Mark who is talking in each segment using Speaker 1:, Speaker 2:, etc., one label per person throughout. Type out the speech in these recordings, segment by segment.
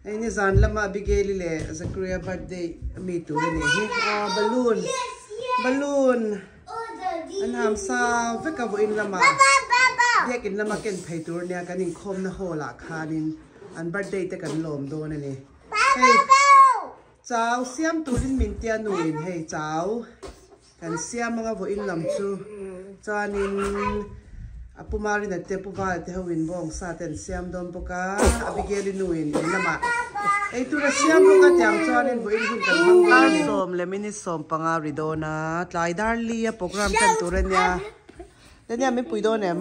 Speaker 1: Hei nizan lama Abigail-i leh Zachary-a birthday ami tur a nih hi. Aw balloon balloon an ham sa vek a vawiin lamah biakin lama ken phei tur a nia kan inkhawmna hall ah khanin an birthday te kan lawm dawn a ni. Hei chau siam turin min tia nuin hei chau. Kan siam anga vawiin lam chu chuanin a pu Marina te pu Vala te ho in bawng sa te an siam dawn bawk a, Abigail-i nu in in lamah ei tur a siam bawk a tiang chuanin vawiin hun kan hmang dawn a ni. Sawm leh minute 15 ri dawn a, tlai dar li a program tan tur a nia. Daniel min pui dawn em?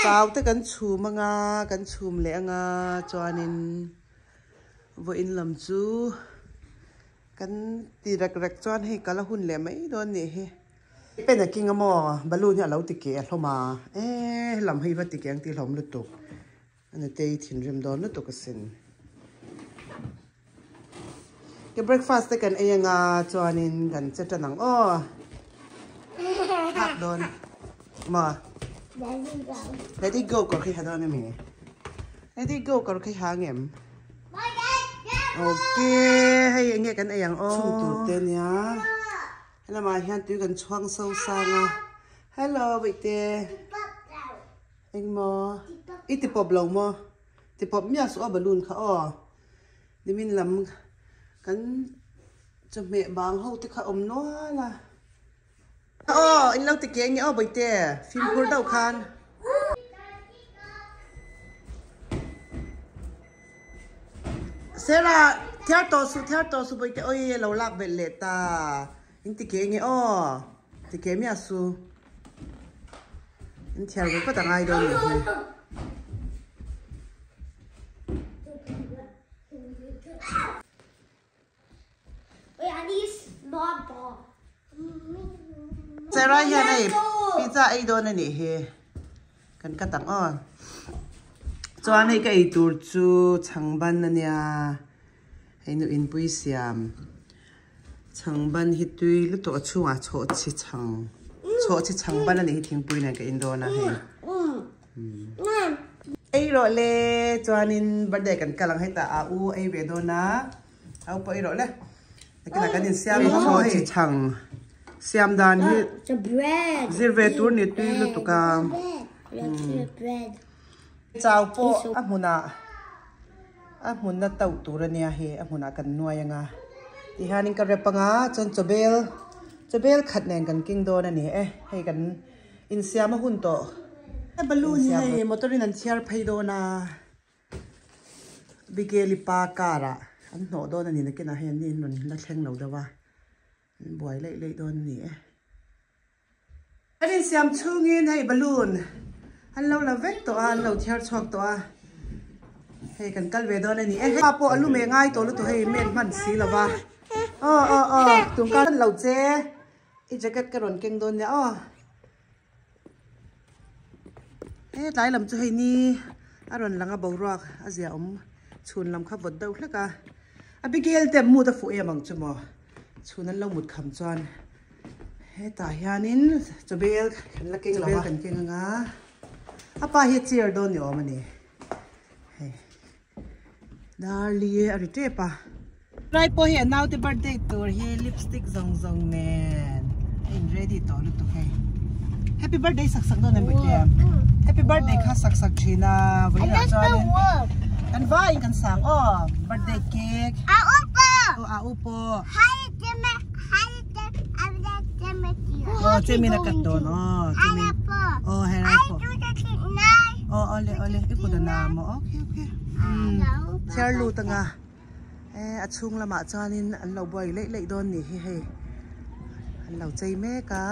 Speaker 1: Chau te kan chhum anga kan chhum leh anga chuanin vawiin lam chu. Kan ti rek rek chuan hei kal a hun leh mai dawn nih hi. Pen a king a maw balloon hi a lo ti keh a hlawm a eh lam hi va ti keh ang tih hlawm lutuk a nutei thinrim dawn lutuk asin. Ke breakfast te kan ei anga chuanin kan che tan ang aw hak dawn maw let it go kawr khi ha dawn ami let it go kawr khi ha ngem. Ok hei enge kan ei ang aw chhung tur te nia helamah hian tui kan chhuang so sang a hello bawihte engmaw i ti pawp lo maw ti pawp miah suh a balloon kha aw nimin lam kan chawhmeh bang ho te kha awm nual a. Aw in lo ti ke nge aw bawihte fimkhur deuh khan. Sarah thiar tawh suh thiar tawh suh bawihte awi a lo lak belh leh ta in ti ke nge aw ti ke miah su in thiar ve vat a ngai dawn nih hi. Sarah hian hei pizza ei dawn a nih hi kan cut ang aw chuan hei ka ei tur chu chhang ban a nia hei nu inpui siam chhang ban hi tui lutuk a chhungah chhawhchhi chhang chhawhchhi chhang ban a nih hi thingpui nen ka in dawn a hei. Ei rawh le chuanin birthday kan kal ang hetah a u ei ve dawn a a u pawh ei rawh le nakinah kan insiam ang maw hei chhang siam dan hi zir ve tur ni tui lutuk a chau pawh a hmunah a hmunna tauh tur a nia hei a hmunah kan nuai anga tihianin ka rep anga chuan chawbel chawbel khat nen kan keng dawn a ni e hei kan. Insiam a hun tawh. Balloon hi hei motor in an chhiar phei dawn a, Bigeli pa car ah an hnawh dawn a ni nakinah hei an ni in rawn la thleng lo deuh a, an buai laih laih dawn a ni e. An insiam chhungin hei balloon an lo la vek tawh a, an lo chhiar chhuak tawh a, hei kan kal ve dawn a ni e. Pa pawh a lu meh ngai tawh lutuk hei men hman si lo va, aw aw aw tungkar an lo che. I jacket ka rawn keng dawn nia aw. He tlai lam chu hei ni a rawn lang a boruak a zia awm chhun lam kha vawt deuh hlek a. Abigail te mood a fuh em ang chu maw. Chhun an lo mut kham chuan hetah hianin chawbel kan la keng lo a. Kan keng anga a pa hi a chair dawn ni awm a ni. Hei. Darli a ri tep a. Rai pawh hi a naute birthday tur hi lipstick zawng zawng nen a in ready tawh lutuk hei. Happy birthday sak sak dawn em bawihte? Happy birthday kha sak sak thin a vawiinah chuanin kan vaiin kan sang aw birthday cake.
Speaker 2: A u pawh.
Speaker 1: Aw a u pawh.
Speaker 2: Aw
Speaker 1: chemin a cut dawn aw chemin. Aw helai pawh. Aw awle awle i kut a na maw okay okay. Chhiar lut anga e a chhung lamah chuanin an lo buai leih leih dawn nih hi hei an lo chei mek a.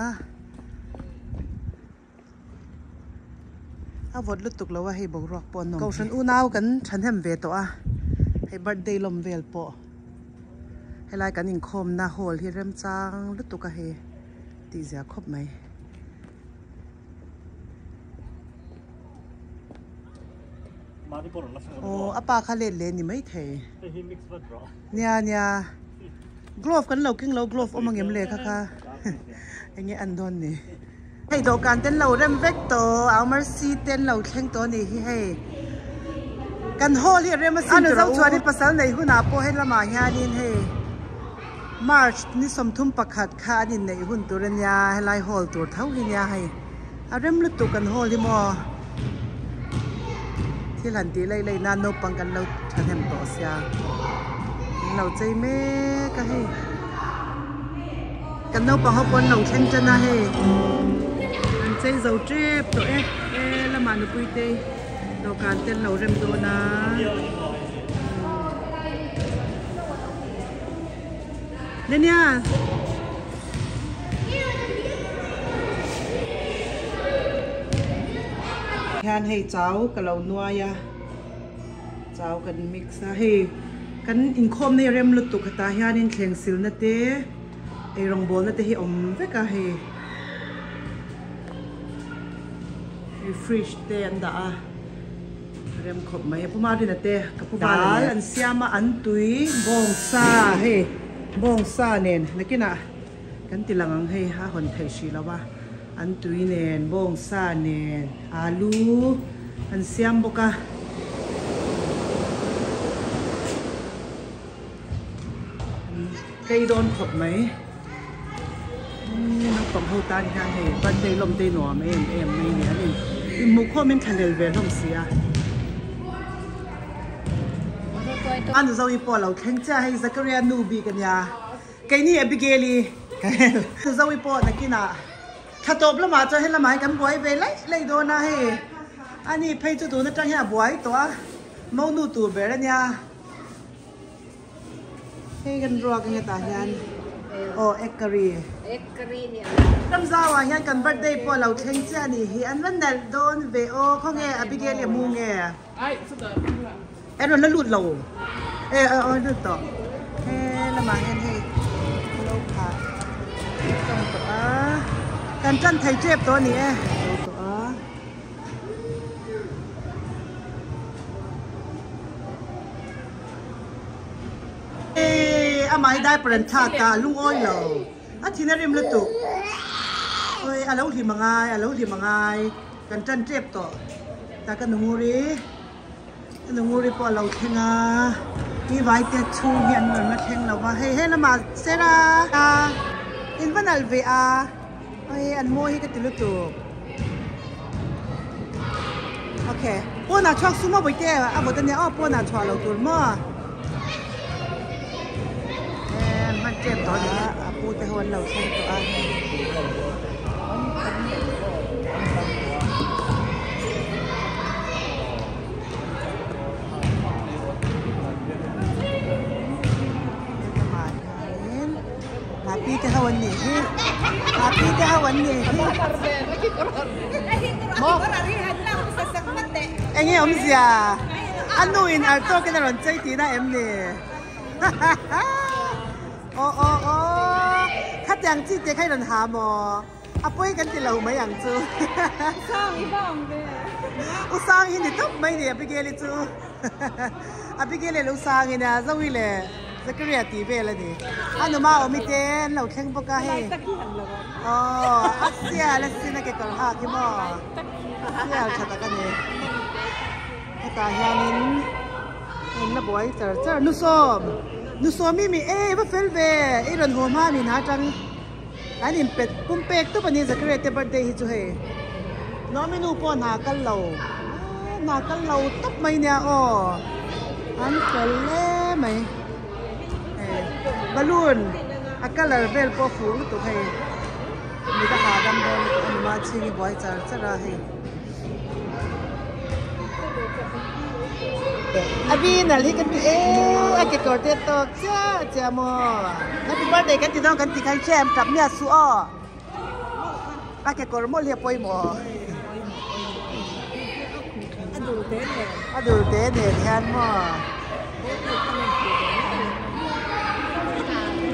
Speaker 1: A vawt lutuk lo a hei boruak pawh a nawm. Kohhran unau kan thahnem ve tawh a hei birthday lawm vel pawh helai kan inkhawmna hall hi remchang lutuk a hei tih zia khawp mai. Aw a pa kha let leh ni maithei. Nia nia glove kan lo keng lo glove awm angem le kha kha enge an dawn ni. Hei dawhkan ten lo rem vek tawh au mercy ten lo thleng tawh a nih hi hei. Kan hall hi a rem asin tawh rawh u. Chuanin pasal nei hunah pawh he lamah hianin hei March ni 31 kha an inneih hun tur ania helai hall tur tho hi nia hei a rem lutuk kan hall hi maw thil han tih laih laih nan naupang kan lo thahnem tawh sia an lo chei mek a hei kan naupang ho pawh an lo thleng tan a hei an chei zo tep tawh e e lamah nupui te dawhkan te an lo rem dawn a. Nenia. Hian hei chau ka lo nuai a chau kan mix a hei kan inkhawm na hi rem lutuk hetah hianin thleng silna te eirawng bawlna te hi awm vek a hei hei fridge te an dah a. Rem khawp mai a pu Marina te ka pu val dal an siam a an tui bawngsa hei bawngsa nen nakinah kan ti lang ang hei a hawn theih hrih lo a an tui nen bawngsa nen alu an siam bawk a. Tlei dawn khawp mai. Naupang ho tan hian hei birthday lawm te nuam em em mai ni an in inhmuh khawm in thlanel ve hlawm si a. A nu Zoe pawh a lo thleng chiah a hei Zakaria nu bik a nia keini Abigail i nu Zoe pawh nakinah thla tawp lamah chuan helamah hian kan buai ve laih laih dawn a hei ani phei chu tun atang hian a buai tawh a monu tur ber a nia. Hei kan ruak enge tah hian aw egg curry
Speaker 3: egg curry ni
Speaker 1: a Ramzau ah hian kan birthday pawh a lo thleng chiah a nih hi an va nalh dawn ve aw khawnge Abigail i a mu nge en rawn la lut lo e aw lut tawh he lamah hian hei a lo phah tawng tawh a kan tan thei tep tawh a ni e. Amah hi diaper an thlak a, a lungawi lo. A thin a rim lutuk. Oi, a lo hlim angai, a lo hlim angai. Kan tan tep tawh. Ta ka nunguri, ka nunguri pawh a lo thleng a. Ni vai te chhung hi an rawn la thleng lo va. Hei he lamah Sera in va nalh ve a. Oi, an mawi hi ka ti lutuk. Ok, pawnah chhuak su maw bawihte a vawt ania aw pawnah chhuah lo tur maw. Eee hman tep tawh a ni a, a pu te ho an lo thleng tawh a. Happy te ho an nih hi Happy te ho an nih hi Enge awmzia a nu in ar tawkin a rawn chei tihna em ni Aw aw aw khatiang chi te kha i rawn ha maw a pawi kan ti lo mai ang chu U Sang hi ni tawp mai ni Abigail i chu Abigail leh U Sang in a Zoe leh Zakaria tih vel a ni. A numa awmi te an lo thleng bawk a hei. Aw a sial a sin a kekawr hak hi maw. Sial tha tak a ni. Hetah hianin in la buai char char. Nusawm! Nusawm i mi e va fel ve! I rawn haw hma min ha tang. An inpet pum pek tawp a ni Zakaria te birthday hi chu hei. Naomi nu pawh hna kal lo. Hna kal lo tawp mai nia aw. An fel hle mai. Hei balloon a colour vel pawh a fuh lutuk hei. Mit a hahdam dawn lutuk a ni ma chhing i buai char char a hei. A bi nal hi kan ti e a kekawr te tawk chiah chiah maw happy birthday kan ti dawn kan ti khan hriat em tap miah suh aw a kekawr mawlh hi a pawimawh a dul te nen hian maw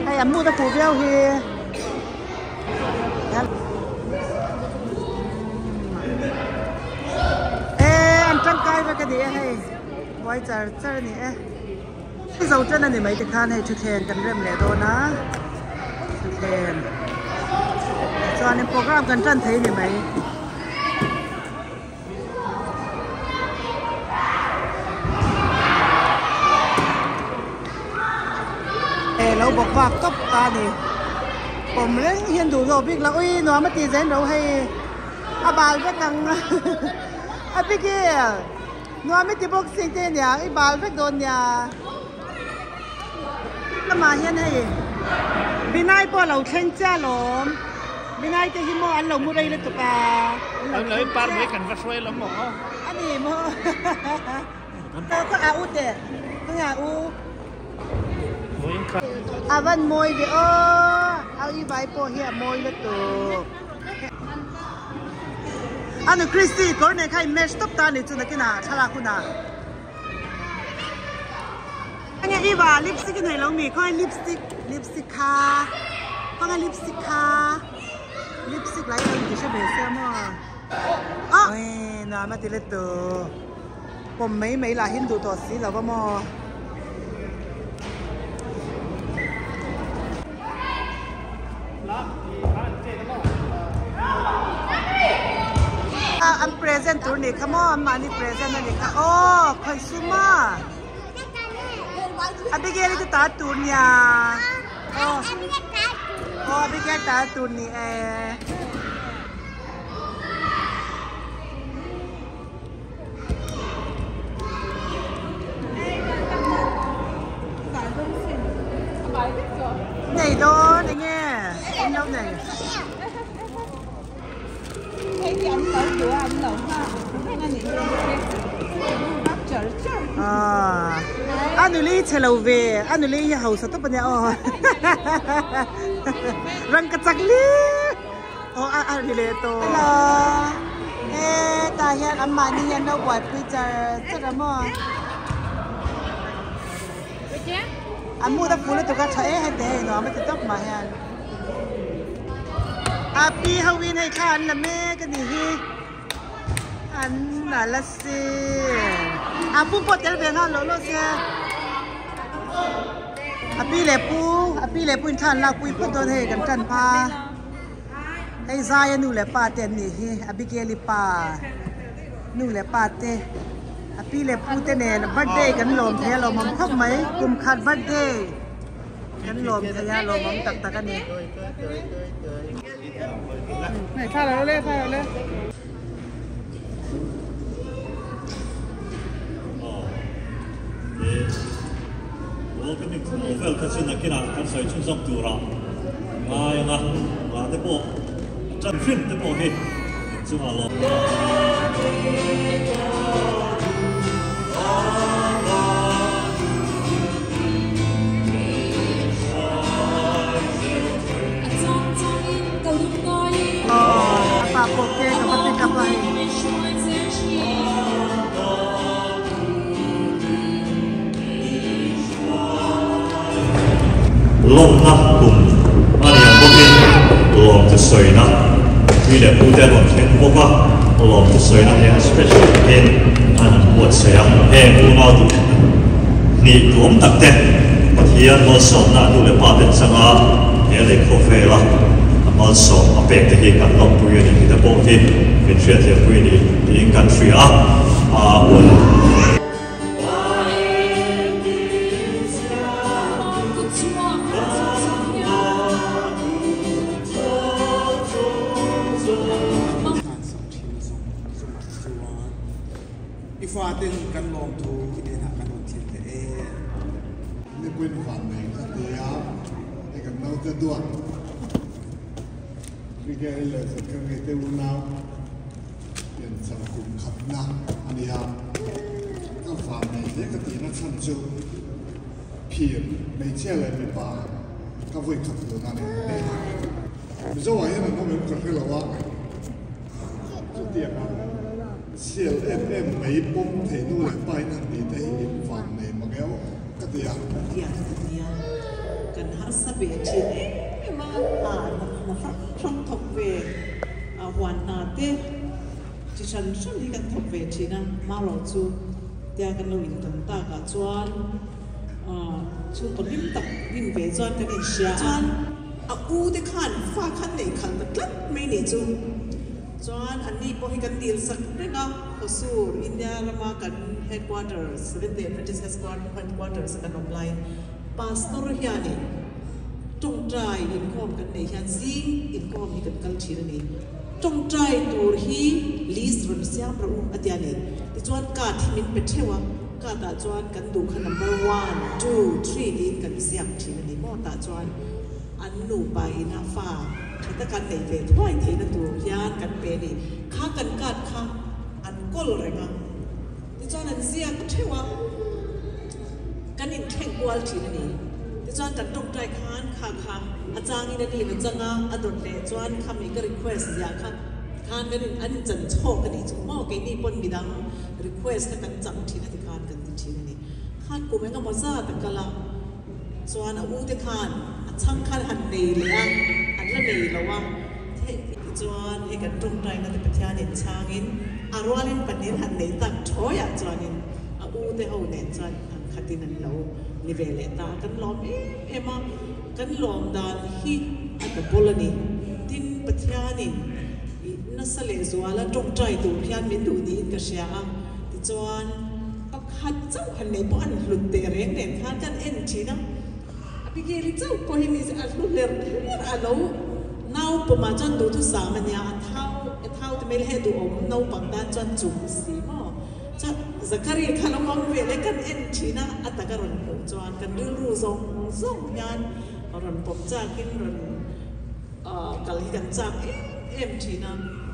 Speaker 1: hei an mut a fuh viau hi. E an tangkai vek a ni e hei buai char char a ni e zo tan a ni mai te khan hei thuthleng kan rem leh dawn a thuthleng chuanin program kan tan thei a ni mai. lo bawk vak tawp ta a ni pawm reng hian duh zawk bik lo ui nuam a tih zel lo hei a bal vek ang Abigail nuam i ti bawk si te nia i bal vek dawn nia lamah hian hei Binai pawh a lo thleng chiah alawm Binai te hi maw an lo mu rei lutuk a an lo thleng chiah a ni maw. Khaw a u teh khaw a u a van mawi ve aw a i vai pawh hi a mawi lutuk a nu Christy kawr nen kha in match tawp ta a ni chu nakinah thlalak hunah enge iva lipstick i nei lo mi khawnge lipstick lipstick kha khawnge lipstick kha lipstick lai hi inti hre ve sia maw awi nuam a ti lutuk. Pawm mai mai lah hin duh tawh si lo va maw? An present tur ni kha maw? Anmahni present a ni kha. Aw khawi sum a? Abigail i te ta tur nia. Aw Abigail ta tur ni e. Nei dawn enge an lo nei. A nuli chhe lo ve a nuli hi hausa tawp ania aw rangka chak hle. Aw a a ri leh tawh. Hello e tah hian an mahni hian lo buaipui char char a maw a mood a fuh lutuk a tha em em te hei nuam a ti tawp mah hian a pi ho in hei thla an la mek a nih hi an la la si a pu pawh tel ve nghal lawh lawh se a pi leh pu a pi leh pu in thla an lakpui phawt dawn hei kan tan hma. Hei Zaia nu leh pa te an nih hi, Abigail-i pa nu leh pa te, a pi leh pu te nen birthday kan lawm thei a lawmawm khawp mai, kum khat birthday kan lawm thei a lawmawm tak tak a ni.
Speaker 3: Ngai anga hla te pawh a tan hrim te pawh hi in chungah lawm. Lawmna kum a ni ang bawkin lawmthu sawina tui leh pute an rawn thleng bawk a, lawmthu sawina hian special takin an han buatsaih a, heng unau duh hnih duhawm tak te Pathian malsawmna nu leh pa ten changa he lei khawvela a malsawm a pek te hi kan lawmpui a ni tih te pawh hi min hriatthiampui a ni tiin kan hria a, a hun.
Speaker 4: I faten kan lawmthu i hnenah kan rawn thil teh e.
Speaker 5: Nipuin vannei a ti a, hei kan naute duat Miguel leh Zachary te unau piancham kum khatna a ni a, ka vannei hle ka tihna chhan chu phir hmeichhia leh mipa ka vawi khat tuna ni. Mizo ah hian an awm em ka hre lo a, chutiang ang sial em em mai pawm thei nu leh pa in han tih te hi in vannei mang eo ka ti a.
Speaker 6: Tiang ka ti a, kan harsa ve thin em em a, a hna hrang hrang thawk ve a huan hna te chi hran hran hi kan thawk ve thin a, marawh chu tia kan lo intawn takah chuan chhungkaw hlim tak hlim ve chuan kan inhria a. Chuan a u te khan fa khan neih khalh ta tlat mai nih chu. Chuan anni pawh hi kan dil sak reng a, Hosur, India rama kan headquarters, Seventh Day Adventist headquarters a kan awm laiin Pastor hianin. Tawngtai inkhawm kan neih hian zing inkhawm hi kan kal thin a ni. Tawngtai tur hi list rawn siam rawh u a ti a ni. Tichuan card hi min pe theuh a, card ah chuan kan duh kha number one, two, three tiin kan ziak thin a ni maw tah chuan an nupa ina fa tha taka an neih ve thuai theihna tur hian kan pe a ni. Kha kan card kha an kawl reng a, tichuan an ziak theuh a. Kan inthleng kual thin a ni. Tichuan kan tawngtai khan kha kha a changin a nin a chang a, a dawt leh chuan khami ka request ziah kha khan kan in an inchan chhawk a nih chu maw keini pawn midang request kha kan chang thin a ti khan kan ti thin a ni. Khan kum eng emaw zat a kal a, chuan a u te khan a chhang khan han nei leh a, an la nei lo a, tichuan hei kan tawngtaina te Pathian in chhangin a rualin pahnih han nei tak thawiah chuanin A u te ho nen chuan ang khatin an lo ni ve leh ta a, kan lawm em em a, kan lawm dan hi a double a ni. Tin, Pathianin ih nasa leh zuala tawngtai tur hian min duh niin ka hria a, tichuan pakhat chauh han nei pawh an hlut teh reng nen khan kan en thin a, Abigail-i chauh pawh hi ni a hlu hler hler a lo naupawmah chuan duhthusam a nia, a thau a thau ti mai la hei duhawm naupang tan chuan chum si maw. Chuan Zachary kha lo awm ve leh kan en thin a, a taka rawn hmuh chuan kan rilru zawng zawng hian rawn pawm chakin rawn kal hi kan chak em em thin a,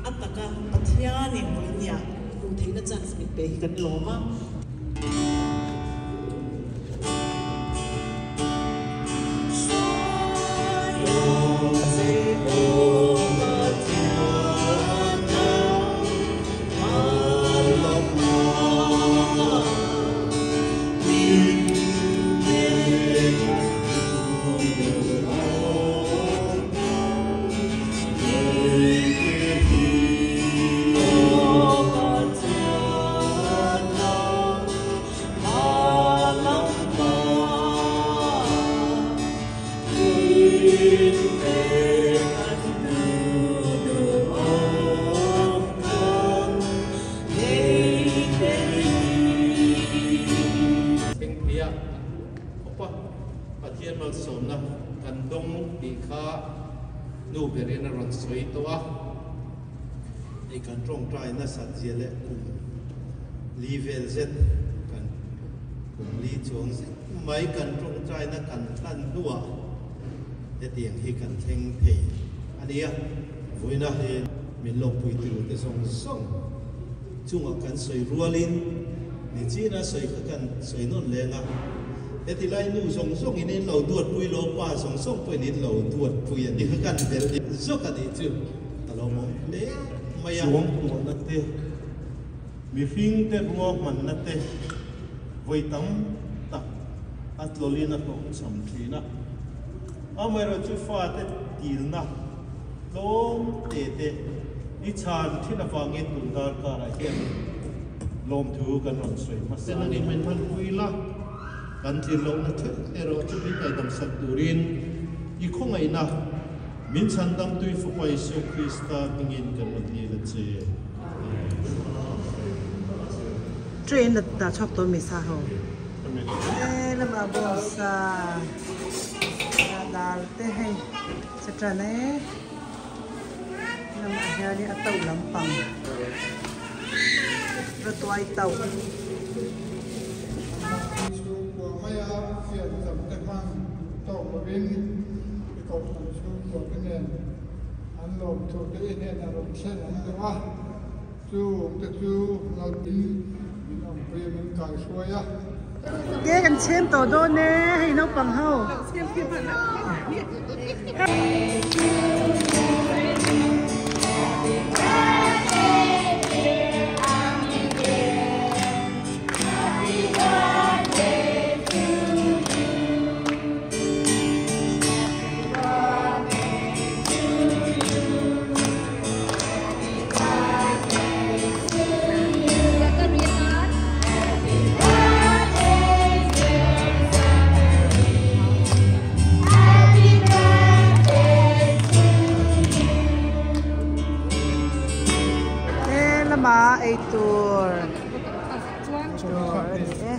Speaker 6: a taka Pathianin vawinia hmuh theihna chance min pe hi kan lawm a.
Speaker 7: Thlengpheiah kan duh khawp a, Pathian malsawmna kan dawng tih kha nu berin a rawn sawi tawh a.
Speaker 8: Hei kan tawngtai nasat zia leh kum li vel zet kan kum li chuang zet mai kan tawngtaina kan hlan hnuah hetiang hi kan thleng thei a nia. Vawiina hi min lawmpui tirute zawng zawng chungah kan sawi rualin ni china sawi kha kan sawi nawn leng a, heti lai nu zawng zawngin in lo duatpui lo, pa zawng zawng pawhin in lo duatpui a ni kha kan belh zawk a nih chu. A lo mawm hle mai a. Chuangkuahna te, mihring te ruahmanna te vawi tam tak a tlawlin a hlawhchham thin a. Amaherawhchu chu fate dilna tlawm te te i chhan thin avangin tun darkarah hian lawmthu kan rawn sawi hmasa a ni. Min hmanpui la, kan tlir lohna theuh erawh chu min ngaihdam sak turin i khawngaihna Min chhandamtui Fapa Isua Krista hmingin kan rawn dil a che.
Speaker 1: Train a dah chhuak tawh mi sa ho e lama bawngsa dal te hei che tan e lamah hianin a to lampang rawtuai to.
Speaker 5: Chhungkua maia fiancham te hman tawk lovin i kohhran chhungkua te nen an lawmthu te i hnenah rawn thlen an duh a, chung te chu Lalpin min awmpui a min kaihruai a.
Speaker 1: Ke kan chhem tawh dawn e, hei naupang ho. He lama eitur tur a ni e.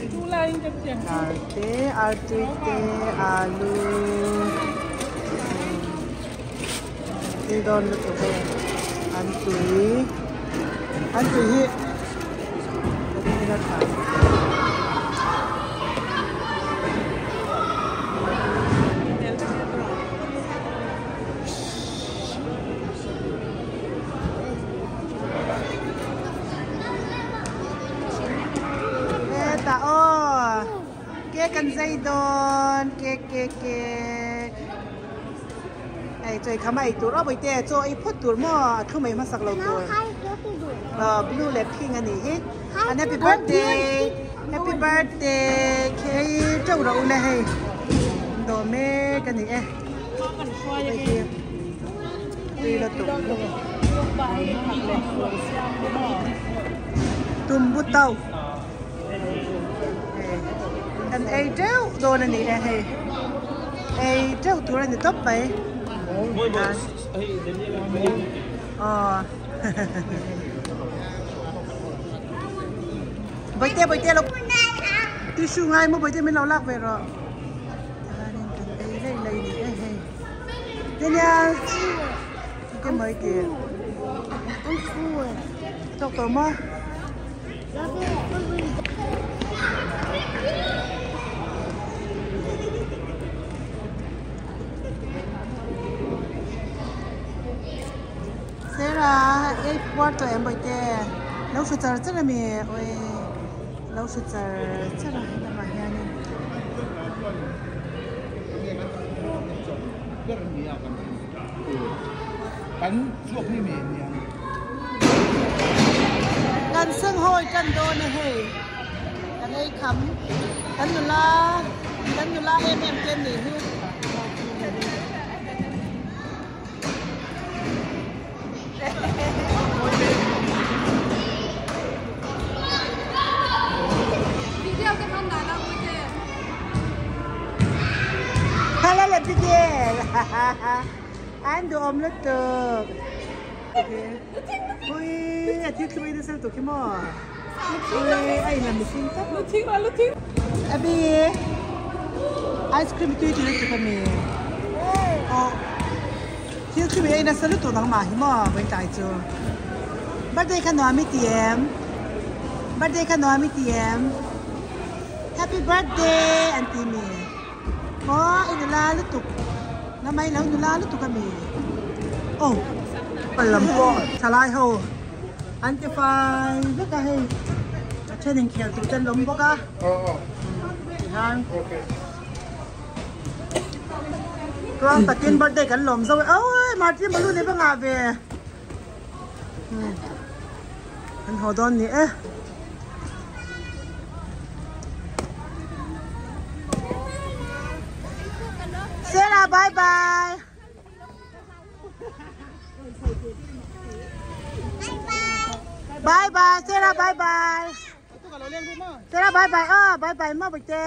Speaker 1: Dar te, artui te, alu. Tui dawn lutuk e. An tui an tui hi a tha. Hetah aw cake an zai dawn cake cake cake hei chawi kham a ei tur aw bawihte chaw ei phawt tur maw a thu mai hmasak lo tur aw blue leh pink a nih hi an happy birthday happy birthday khi ei teuh rawh u le hei an dawh mek a ni e. Tumbu tauh kan ei teuh dawn a ni e hei ei teuh tur a ni tawp mai aw bawihte bawihte lo tissue ngai maw bawihte min lo lak ve rawh. Chuanin kan ei lei lei ni e hei Daniel enge maw i tih a tawk tawh maw Sarah ei puar tawh em bawihte lo hru char char ami awii. Lo hre char char a helamah hianin. Kan senghawi tan dawn a hei kan ei kham kan nula kan nula em em te an nih hi. Hala le Abigail an duhawm lutuk ui a thil thlum ei nasa lutuk hi maw ui a inlam mihring tak Abi ice cream tui ti lutuk ami aw. Thil chu mi ei nasa lutuk nangmah hi maw vawitlai chu. Birthday kha nuam i ti em? Birthday kha nuam i ti em? Happy birthday an ti mi. Aw i nula lutuk. Lamai lo nula lutuk ami. Oh lam pawh thalai ho an ti fai vek a hei. A then inkhel tur te an awm bawk a. Tihian. Tluang takin birthday kan lawm zo e oi Martin balloon hi va ngah ve an haw dawn ni e Sarah bye bye Bye bye Sarah bye bye Sarah bye bye oh bye bye ma bite.